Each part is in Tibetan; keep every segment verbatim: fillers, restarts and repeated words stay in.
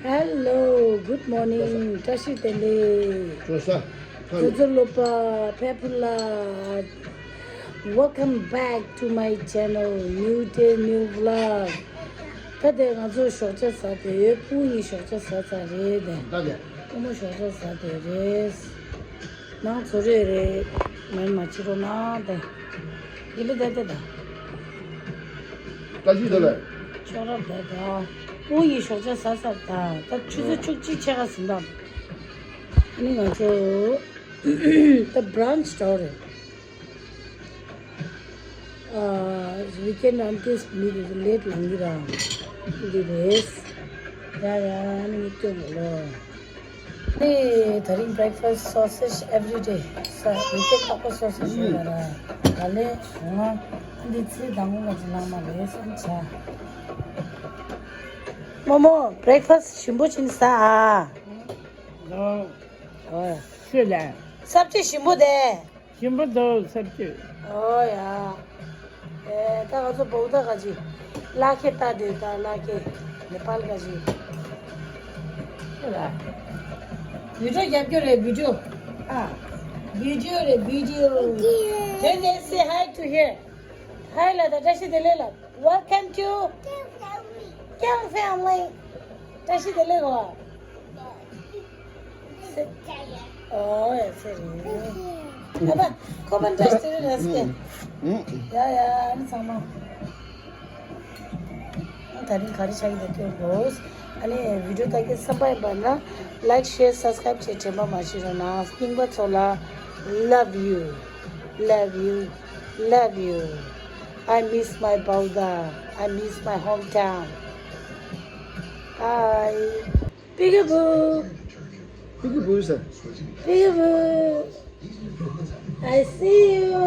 Hello, good morning. བཀྲ་ཤིས་བདེ་ལེགས། བཀྲ་ཤིས་བདེ་ལེགས། ཇོ་ཇོ་བློ་བ་ཕེ་ཕུ་ལ། Welcome back to my channel, new day, new vlog. ད་དེ་ང་ཚོ་ཞོགས་ཇ་ཟ་དེ་ཡོད། སྤུན་གཉིས་ཞོགས་ཇ་ཟ་ཚར་རེད་དེ། ད་དེ། སྤུན་མོ་ཞོགས་ཇ་ཟ་དེ་རེད། ནང་ཚོ་རེ་རེ་མེད་མ་བྱེད་རོགས་གནང་དེ། ཡིན་པ་དེ་དེ་ད། བཀྲ་ཤིས་བདེ་ལེགས། ཆོག་རབ་དེ་ད། སྤུན་གཉིས་ཞོགས་ཇ་ཟ་ཚར་ད། ད་ཆུ་ཚོད་བཅུ་གཅིག་ཕྱེད་ཀ་ཟིན་པ། ཨ་ནི་ང་ཚོ་ད་brunch འགྲོ་རེད། ཨ། weekend aunties མི་དེ་ཚོ་late ལངས་ཀྱི་ར། འདི་རེད། ཡ་ཡ། ཨ་ནི་མི་སྐྱོ་མོ་ལོ། ཨེ། ད་རིང་breakfast sausage every day། ས། weekend ལྷག་པ་sausage ཡོད་ལ་ར། ད་ལས་བྱུང་ང་། འདི་ཚེ་དང་པོ་ང་ཚོ་ལངས་མ་རེད་བསམ་བྱ། རྨོ་མོ་breakfast ཞིམ་པོ་ཅིག་ཟ་ཨ། ཨོ། ཨོ། སུ་ལ། སབ་ཅི་ཞིམ་པོ་དེ། ཞིམ་པོ་འདུག་ཟེར་གྱི། ཨོ་ཡ། ཨེ། ད་ང་ཚོ་བོག་ད་ག་ཅི། ལ་ཁེ་ལྟ་དེ་ད་ལ་ཁེ། ནེ་པཱལ་ག་ཅི། ཨོ་ཡ། video རྒྱབ་རྒྱུ་རེད། video། ཨ། video རེད། video། དེ་ནས་say hi to her། hi ལ་ད། བཀྲ་ཤིས་བདེ་ལེགས་ལ། Welcome to King family. བཀྲ་ཤིས་བདེ་ལེགས་གོ། ཨོ་ཡ་ཚེ་རིང་། ཨ་ཕ། ཁོ་མ་འདྲ་ཞིག་རེད་སྐད། ཡ་ཡ། ཨ་ནི་ཚང་མ། ད་རིང་ག་རེ་ཆགས་ཀྱི་འདུག་སྐྱོར་དགོས། ཨ་ནི་video ལྟ་གི་བསམ་པ་ཡིན་པ་ན་like, share, subscribe བྱེད་དྲན་པ་མ་བརྗེད་རོགས་གནང་། རྙིང་པ་ཚོ་ལ། Love you. Love you. Love you. I miss my Bauda. I miss my hometown. Hi. Peekaboo. Peekaboo sir. Peekaboo. I see you.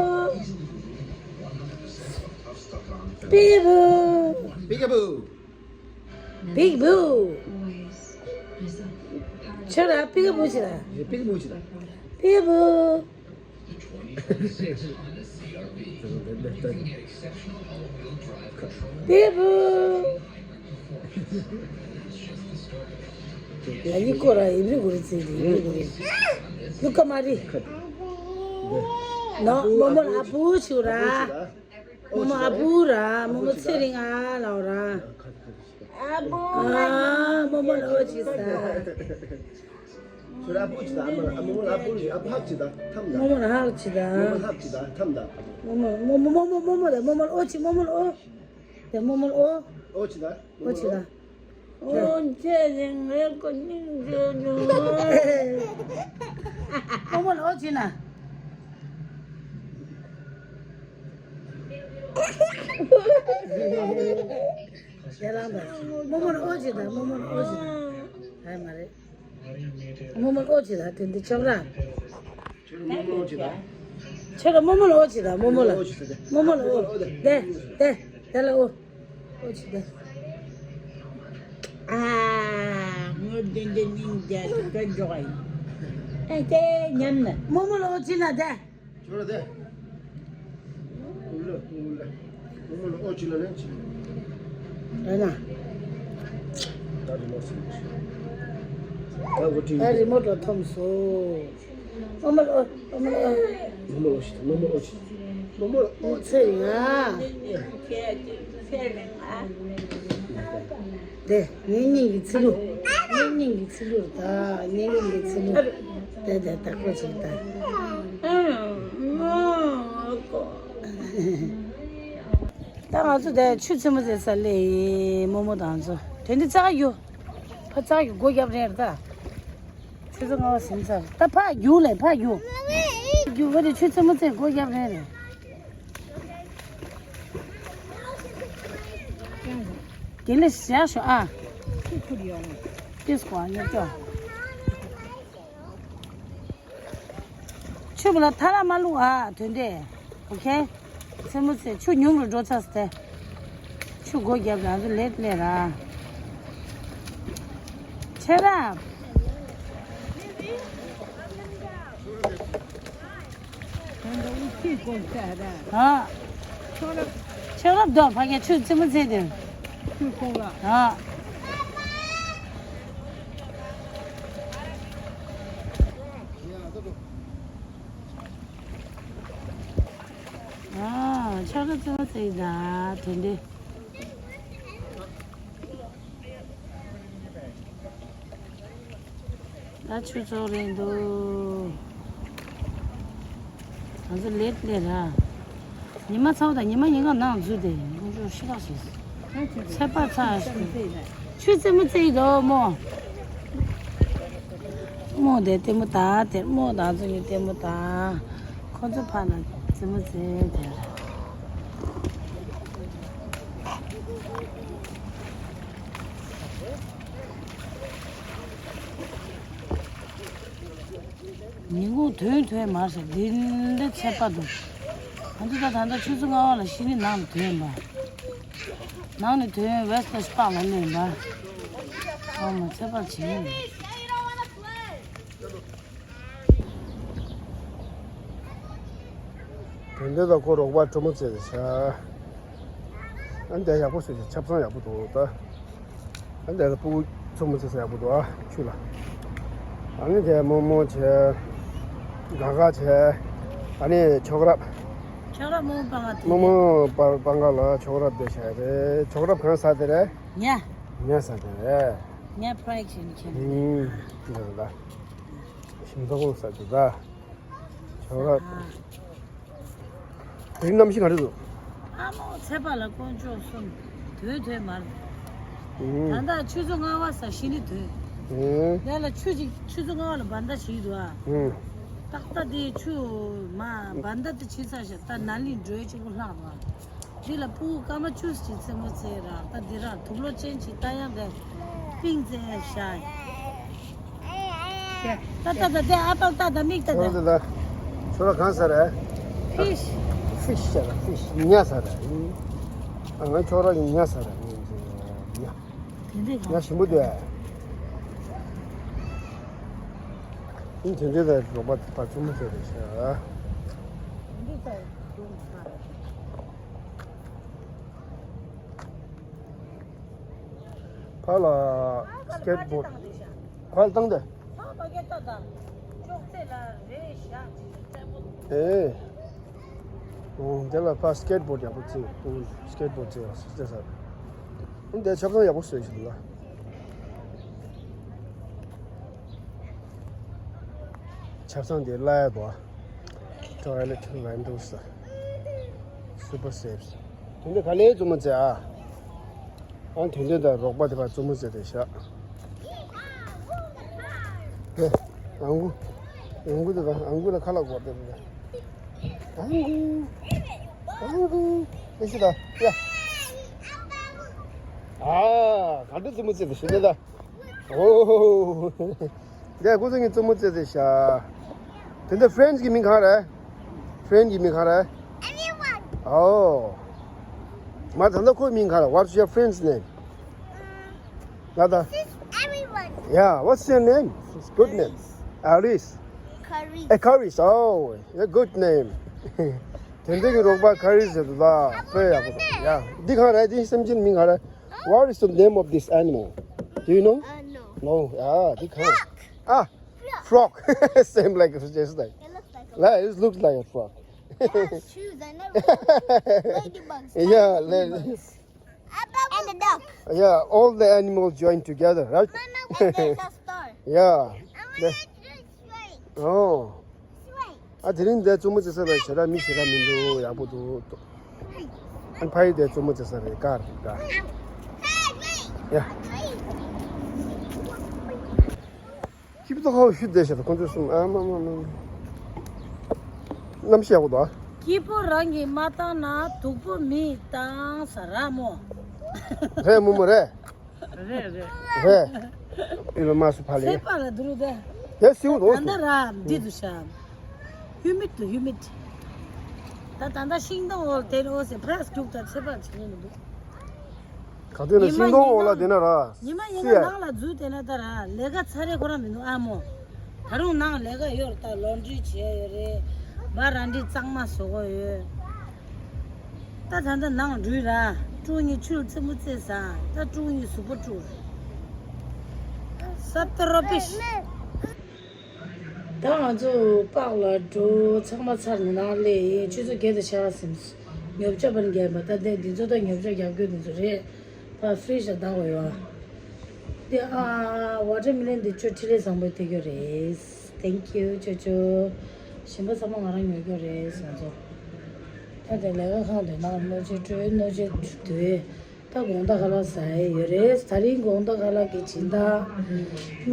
Peekaboo. Peekaboo. Peekaboo. ཁྱོད་ར་peekaboo བྱེད་ད། ཡེ། peekaboo བྱེད་ད། Peekaboo. Peekaboo. ཡ། ཡི་གོ་ར་ཡི་རི་གོ་རི་ཙི་རི་ཡི་གོ་རི། ལུ་ཀ་མ་རི། ནོ། རྨོ་མོ་ལ་ཨ་བུ་ཆུ་ར། རྨོ་མོ་ཨ་བུ་ར། རྨོ་མོ་ཚེ་རིང་ཨ་ལའོ་ར། ཨ་བུ། ཨ། རྨོ་མོ་ལ་ཨོ་ཅི་ས། ཁྱོད་ཨ་བུ་ཅི་ད། ཨ་མ་ལ། ཨ་མ་ལ་ཨ་བུ་རེད། ཨ་བུ་ཧབ་ཅི་ད་ཐམ་ད། རྨོ་མོ་ལ་ཧབ་ཅི་ད། རྨོ་མོ་ཧབ་ཅི་ད་ཐམ་ད། རྨོ་མོ། རྨོ་མོ། རྨོ་མོ། རྨོ་མོ་ལ་ཨོ་ཅི། རྨོ་མོ་ལ་ཨོ། དེ་རྨོ་མོ་ལ་ཨོ། ཨོ་ཅི་ད། ཨོ་ཅི་ད། ཨོ་ཚེ་རིང་ངའི་ཁོ་སྙིང་རྗེ་ནོ། རྨོ་མོ་ལ་ཨོ་ཅི་ན། ཡ་ལང་ད། རྨོ་མོ་ལ་ཨོ་ཅི་ད། རྨོ་མོ་ལ་ཨོ་ཅི་ད། ཨ་མ་རེད། རྨོ་མོ་ལ་ཨོ་ཅི་ད། དེ་འདི་ཆོག་ར། ཁྱོད་རྨོ་མོ་ལ་ཨོ་ཅི་ད། ཁྱོད་ར་རྨོ་མོ་ལ་ཨོ་ཅི་ད། རྨོ་མོ་ལ། རྨོ་མོ་ལ་ཨོ། དེ་དེ་དེ་ལ་ཨོ། ཨོ་ཅི་ད། ཨ། ངོ་དེ་འདྲ་སྙིང་རྗེ་ཞིག་ག་འཇོག་ཡིན། ཨ་དེ་ཉམས་ན། རྨོ་མོ་ལ་ཨོ་ཅི་ན་དེ། ཁྱོད་ར་དེ། ཨུ་ལ་ཨུ་ལ། རྨོ་མོ་ལ་ཨོ་ཅི་ལ་ལན་ཅི། ཨ་ན། ད་རི་མོ་སི། ད་གོ་ཏི། ད་རི་མོ་ལ་ཐོམ་སོ། རྨོ་མོ་ལ་ཨོ། རྨོ་མོ་ལ་ཨོ། རྨོ་མོ་ལ་ཨོ་ཅི། རྨོ་མོ་ལ་ཨོ་ཅི། རྨོ་མོ་ལ་ཨོ་ཅི། ཨོ་ཚེ་རིང་ཨ། དེ་ངའི་སྙིང་གི་ཚི་ལུ། ངའི་སྙིང་གི་ཚི་ལུ་ད། ངའི་སྙིང་གི་ཚི་ལུ། དེ་དེ་ད་ཁོ་ཅིག་ད། ད་ང་ཚོ་དེ་ཆུ་ཚོད་མ་ཟེར་ས་ལེ་ཡི་རྨོ་མོ་དང་ཚོ། དེ་འདི་ཙག་ཡོ། ཕ་ཙག་ཡོ་སྒོ་རྒྱབ་རེད་ད། ཆུ་ཚོད་ལྔ་པ་ཟིན་ཚར། ད་ཕ་རྒྱུག་ལེ། ཕ་རྒྱུག་རྒྱུག་བ་དེ་ཆུ་ཚོད་མ་ཟེར་སྒོ་རྒྱབ་རེད་རེད། དེ་ལས་བཞག་ཤོག་ཨ། ཏིས་ཀོ་ཨ་ཉོ་ཅོ། ཆུ་བུ་ལ་ཐ་ར་མ་བླུག་ཨ། དོན་དེ། ཨོ་ཁེ། ཚེ་མོ་ཚེ་ཆུ་ཉུང་རུ་འགྲོ་ཚར་སྟེ། ཆུ་སྒོ་བརྒྱབ་རང་ཚོ་ལེབ་ལེ་ར། ཆེ་ར། ཨ། ཆེ་རབ་དོ་ཕ་གི་ཆུ་ཙི་མོ་ཙི་དེ། ཨ། ཨ། ཆར་པ་རྩེད་མོ་རྩེ་ཡི་ད་དེ་འདྲས། ད་ཆུ་ཚོད་རེད་འདུག་ང་ཚོ་ལེད་ལེད་ར། ཉི་མ་ཚ་བོ་དང་ཉི་མ་ཉིན་གང་ནང་འཛུལ་ཏེ་ཁོང་ཚོ་ཤི་ཁག་བྱེད། ཚད་པ་ཚ་ཞིག་ཆུ་རྩེད་མོ་རྩེ་ཡི་འདུག་རྨོ། རྨོ་དེ་ལྟད་མོ་ད་དེར་རྨོ་དང་ཚོ་གཉིས་ལྟད་མོ་ད། ཁོ་ཚོ་ཕར་ལ་རྩེད་མོ་རྩེ་དེར། ཉིན་གུང་ཐོན་ཐོན་མར་ཟེར་འདི་འདྲ་ཚད་པ་འདུག་ང་ཚོ་ད་ད་ལྟ་ཆུ་ཚོད་ལྔ་པ་ལ་ཤི་ནི་ནང་ལ་ཐོན་པ། ནང་ནས་ཐོན་ཝེ་སི་ཊི་ལ་ཤི་པག་ལ་སླེབས་པ། ཨ་མ་ཚད་པ་བྱིན། དེ་འདྲ་ད་ཁོ་རོགས་པ་གྲུ་མོ་རྩེ་རེད་ཤག་ཨ་འདྲ་ཡག་པོ་བཟོས་ཤག་ཆབ་གསང་ཡག་པོ་འདུག་ད། ཨ་འདྲ་ད་སྤུ་གུ་གྲུ་མོ་རྩེ་ས་ཡག་པོ་འདུག་ཨ་ཆུ་ལ། ཨ་ནི་དེ་རྨོ་མོ་བྱས། དགའ་དགའ་བྱས། ཨ་ནི་མཆོག་རབ། ཆག་ར་མོ་པང་ང་དེ་རྨོ་མོ་པ་པང་ང་ལ་མཆོག་རབ་བསྡད་ཤག་རེད། མཆོག་རབ་གང་ཟ་དེ་རེད། ཉ། ཉ་ཟ་དེ་རེད། ཉ་ཕྲའི་ཆེན་ཆེན་ཨུམ། འདི་རེད་ད། ཤིང་ཏོག་ཁོང་ཟ་དེ་ད། ཆོག་ར། ཨ། དེ་རིང་གནམ་གཤིས་ག་རེ་འདུག་ཨ་མོ་ཚེ་པ་ལ་དཀོན་མཆོག་གསུམ། དུས་དུས་མར། ཨུམ། ད་ལྟ་ཆུ་ཚོད་ལྔ་པ་ས་ཤི་ནི་དུས། ཨུམ། ཡ་ལ་ཆུ་ཅིག་ཆུ་ཚོད་ལྔ་པ་ལ་བར་མདའ་ཞིག་འདུག་ཨ། ཨུམ། ཏག་ཏག་དེ་ཆུ་མ་བར་མདའ་དེ་ཕྱི་ས་ཞིག་ད་ན་ལི་འགྲོས་གཅིག་པོ་ལྷག་འདུག་ཨ། འདི་ལ་སྤུ་གུ་སྐར་མ་བཅུ་ཅིག་རྩེད་མོ་རྩེ་ར་ད་འདི་རང་དུག་ལོག་ཅན་ཅིག་ལྟ་ཡང་ག་པིང་རྩེ་ཤ། ད་ད་ད་དེ་ཨ་པག་ད་ད་མིག་ད་ད། ད་ད་ད། ཁྱོད་ར་གང་ཟ་ར། ཕིཤ། ཕིཤ་ཟ་ར་ཕིཤ་ཉ་ཟ་ར། ཨ་ང་ཁྱོད་ར་གི་ཉ་ཟ་ར་ཉ། དེ་འདྲས་ཉ་གང་ཞིམ་པོ་འདུག་ཨ། ཨིན་དེ་འདྲས་ད་རོགས་པ་ད་བཙུན་མོ་ཟེར་རེད་ཤག་ཕར་ལ་སི་ཀེཊ་བོཌ། ཕར་ལ་བཏང་སྟེ། ཨེ། འོ་དེ་ལ་ཕར་སི་ཀེཊ་བོཌ་ཡག་པོ་བརྩིས། སི་ཀེཊ་བོཌ་བརྩིས་ཡག་བརྩིས་ས་རེད། འོ་དེ་ཆབ་གསང་ཡག་པོ་བཟོས་ཤག་ལ། ཆབ་གསང་དེ་གླ་ཡག་འདུག་ཨ། Toilet Rentals Super Saves། དེ་འདྲ་ག་ལེར་བཙུན་མོ་རྩེ་ཨ། ཨང་དེ་འདྲ་ད་རོགས་པ་དེ་བར་བཙུན་མོ་རྩེ་རེད་ཤག་ཨེ། ཨང་གུ། ཨང་གུ་དེ་ད་ཨང་གུ་ལ་ཁ་ལག་གོ་དེ་འདྲ། ཨང་གུ། ཨང་གུ། ཨེ་ཤི་ད་ཡ། ཨ། ག་འདྲ་བཙུན་མོ་རྩེ་རེད་ཤི་ད། ཨོ། འདི་ཁོ་ཚོ་གཉིས་བཙུན་མོ་རྩེ་རྩེ་ཤག་དེ་འདྲ་ཕྲེན་ཌི་གི་མིང་གང་རེད། ཕྲེན་ཌི་གི་མིང་གང་རེད། Anyone. Oh. མ་ད་ལྟ་ཁོའི་མིང་གང་རེད། What's your friend's name? ལ་ད། This is everyone. Yeah, what's your name? It's good name. Alice. Caris. Hey, Caris. Oh, a good name. དེ་འདྲ་གི་རོགས་པ་ཁ་རིས་ཟེར་འདུག་ད། དཔེ་ཡག་པོ་འདུག་ཡ། འདི་གང་རེད། འདི་སེམས་ཅན་མིང་གང་རེད། What is the name of this animal? Do you know? Uh, no. No. Ah, འདི་གང་། Ah, frog. Same like, just like. It looks like a frog. Like, it looks like a frog. It has shoes. I never ladybugs. Yeah, ladybugs. And the duck. Yeah, all the animals join together, right? Mama, and there's a star. Yeah. I want to straight. Oh. Straight. ཨ་དེ་རིང་འདི་བཙུན་མོ་རྩེ་ས་ལ་ཞེ་དྲག་མི་ཞེ་དྲག་མི་འདུག་ཡག་པོ་འདུག་ཨ་ཕ་ཡི་འདི་བཙུན་མོ་རྩེ་ས་རེད། ཀར་ཀ་ཡ། སྐྱིད་པོ་ཧོ་ཤུ་བསྡད་ཤག་ཁོང་ཚོ་གསུམ། ཨ་མ་མ་མ། གནམ་གཤིས་ཡག་པོ་འདུག་སྐྱིད་པོ་རང་གིས་མ་བཏང་ན་སྡུག་པོ་མིས་བཏང་ས་ར་མོ། རེད་མོ་མོ་རེད། རེད་རེད། རེད། ཨི་ལོན་མཱ་སི་ཕ་ལེ། སེ་པ་ལ་འདུག་དེ། དེ་སིའུ་འདུག་ད་ལྟ་ར་འདི་འདུག་ཤག་ཧུ་མིད་དུ་ཧུ་མིད། ད་ད་ལྟ་ཤིང་སྡོང་འོག་དེ་ནི་འོ་སེ་ཕྲ་རྒྱུག་ད་ཚེ་པ་བྱེད་ཉེན་མི་འདུག་ག་དུས་ན་ཤིང་སྡོང་འོག་ལ་དེ་ན་ར། ཉི་མ་ཉི་མ་སི་ཡ། ནང་ལ་འཛུལ་དེ་ན་ད་ར་ལས་ཀ་ཚར་རེ་ཁོ་རང་མི་འདུག་ཨ་མོ། ད་རུང་ནང་ལས་ཀ་ཡོད་རེད། ད་ལོན་ཌི་རི་བྱས་ཡོད་རེད། སྦ་ར་འདྲི་གཙང་མ་བཟོ་གོ་ཡོད། ད་ད་ལྟ་ནང་འགྲུལ་ར། ཀྲུང་གཉིས་ཆུར་རྩེད་མོ་རྩེ་ས། ད་ཀྲུང་གཉིས་གཟུགས་པོ་བཀྲུ། ས་ཏ་རོ་པིཤ། ད་ང་ཚོ་པགས་ལ་འགྲོ་ཚང་མ་ཚར་ནས་ནང་སླེབས་ཡིན། ཆུ་ཚོད་བརྒྱད་དང་ཕྱེད་ཀ་ཟིན། ཉོ་ཆ་པ་ནི་རྒྱབ་པ་ད་ལྟའི་འདི་ཚོ་ད་ཉོ་ཆ་རྒྱབ་རྒྱུ་འདི་ཚོ་རེད། ཕ་ཕི་རིཇ་ལ་བཏང་དགོས་ཡོད། འདི་ཨ་ཝ་ཊར་མི་ལོན་འདི་ཅོ་འཕྲིན་ལས་བཟང་པོས་སྟེར་རྒྱུ་རེད། Thank you ཅོ་ཅོ། ཞིམ་པ་ཚང་མ་ང་རང་ཉོ་རྒྱུ་རེད་ང་ཚོ། ད་དེ་ལས་ཀ་ཁང་དུ་ནང་སྣོད་ཆས་སྤྲོད་སྣོད་ཆས་དུས། ད་དགོང་དག་ཁ་ལག་ཟ་ཡི་ཡོད་རེད། ད་རིང་དགོང་དག་ཁ་ལག་གི་སྦྱིན་བདག་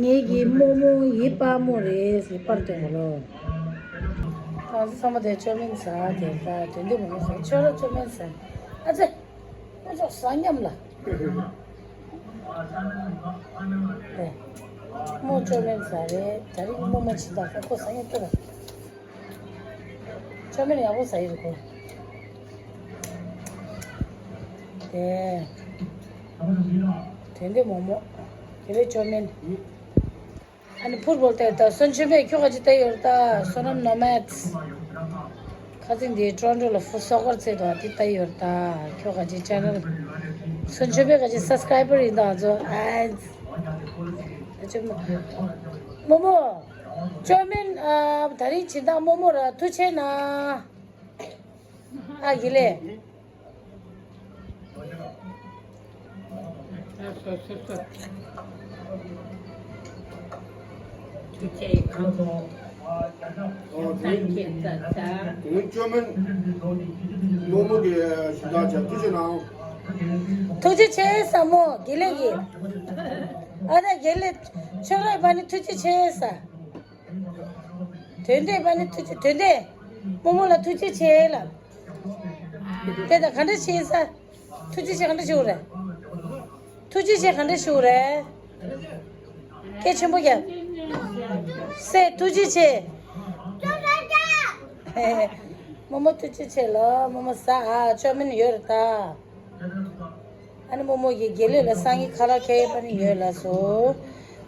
ངེད་ཀྱི་རྨོ་མོ་ཡི་པ་མོ་རེད་ཟེར་པར་སྟོན་གོ་ལོ། ང་ཚོ་ཚང་མ་དེ་ཅོ་མིན་ཟ་དེ་ད་དོན་དུ་མི་ཟ་ཁྱོད་རང་ཅོ་མིན་ཟ། ཨ་ཙི། ཁོ་ཚོ་ཟ་མཉམ་ལ། དེ། རྨོ་ཅོ་མིན་ཟ་རེད། ད་རིང་རྨོ་མོ་སྦྱིན་བདག་ཁོ་ཟ་མཉམ་ལྟ་ར། ཅོ་མིན་ཡག་པོ་ཟ་ཡི་རེད་ཁོ། དེ། དེ་འདི་མོག་མོག་དེ་བས་ཅོ་མིན། ཨ་ནི་ཕུར་བོལ་ཏེ་ད་སོན་ཆུ་བས་ཁྱོད་ག་ཅི་ལྟ་ཡོད་ད་སོ་ནམ་ནོ་མེད། ཁ་ཚིག་འདི་ཀྲོན་ཀྲོ་ལ་ཕུ་སོ་གར་ཚེ་དང་དེ་ལྟ་ཡོད་ད་ཁྱོད་ག་ཅི་ཅེ་ནལ། སོན་ཆུ་བས་ག་ཅི་སབ་སི་ཀ་རའི་བར་ཡིན་ད་ང་ཚོ་ཨ། ཅོ་མིན། རྨོ་མོ། ཅོ་མིན་ཨ་ད་རིང་སྦྱིན་བདག་རྨོ་མོ་ར་ཐུགས་ཆེ་ན། ཨ་ཡི་ལེ། ཐུགས་རྗེ་ཆེ་གང་དུ། ཨོ་ཐེངས་ཀྱི་ཙ་ཙ། དེ་ནི་ཅོ་མིན། རྨོ་མོ་གི་ཞུ་དག་བྱ་ཐུགས་རྗེ་གནང་། ཐུགས་རྗེ་ཆེ་ས་མོ་དགེ་ལེགས་ཀྱི། ཨ་ད་དགེ་ལེགས་ཆོས་རབ་པ་ནི་ཐུགས་རྗེ་ཆེ་ས། དོན་ལྡན་པ་ནི་ཐུགས་རྗེ་དོན་ལྡན། རྨོ་མོ་ལ་ཐུགས་རྗེ་ཆེ་ལ། དེ་ད་ག་འདྲ་བྱེད་ས། ཐུགས་རྗེ་ཆེ་ག་འདྲ་ཞུ་རེད། ཐུགས་རྗེ་ཆེ་ག་འདྲ་ཞུ་རེད། སྐད་ཆེན་པོ་རྒྱབ། སེ་ཐུགས་རྗེ་ཆེ། རྨོ་མོ་ཐུགས་རྗེ་ཆེ་ལ་རྨོ་མོ་ཟ་ཨ་ཅོ་མིན་ཡོད་རེད་ད། ཨ་ནི་རྨོ་མོ་ཡི་དགེ་ལེགས་ལ་སང་ཉིན་ཁ་ལག་ཁྱེར་ཡོད་པ་ནི་ཡོད་ལ་སོ།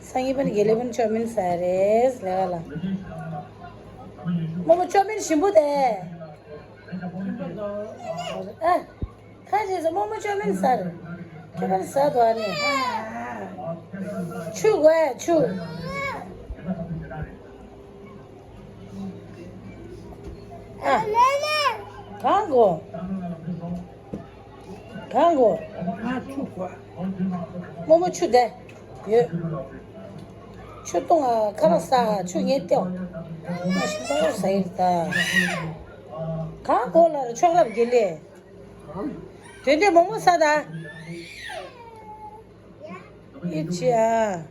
སང་ཉིན་པ་ནི་དགེ་ལེགས་པ་ནི་ཅོ་མིན་ཟ་རེད་ལས་ཀ་ལ། རྨོ་མོ་ཅོ་མིན་ཞིམ་པོ་དེ། ཨ། ཁ་ཅིག་ཟ་རྨོ་མོ་ཅོ་མིན་ཟ་རེད། ཁྱོད་པ་ནི་ཟ་དོ་ཨ་ནི། ཆུ་དགོས་ཆུ། ཨ། གང་དགོས། གང་དགོས། ང་ཆུ་དགོས། རྨོ་མོ་ཆུ་དེ། ཡོད། ཆུ་བཏུང་ང་ཁ་ལག་ཟ་ཆུ་ངས་སྟེར། ང་ཞིམ་པོ་ཟ་ཡི་ད། གང་དགོས་ལ་ཆོག་རབ་དགེ་ལེགས། དོན་དེ་མོག་མོག་ཟ་ད། ཨི་ཅི་ཨ།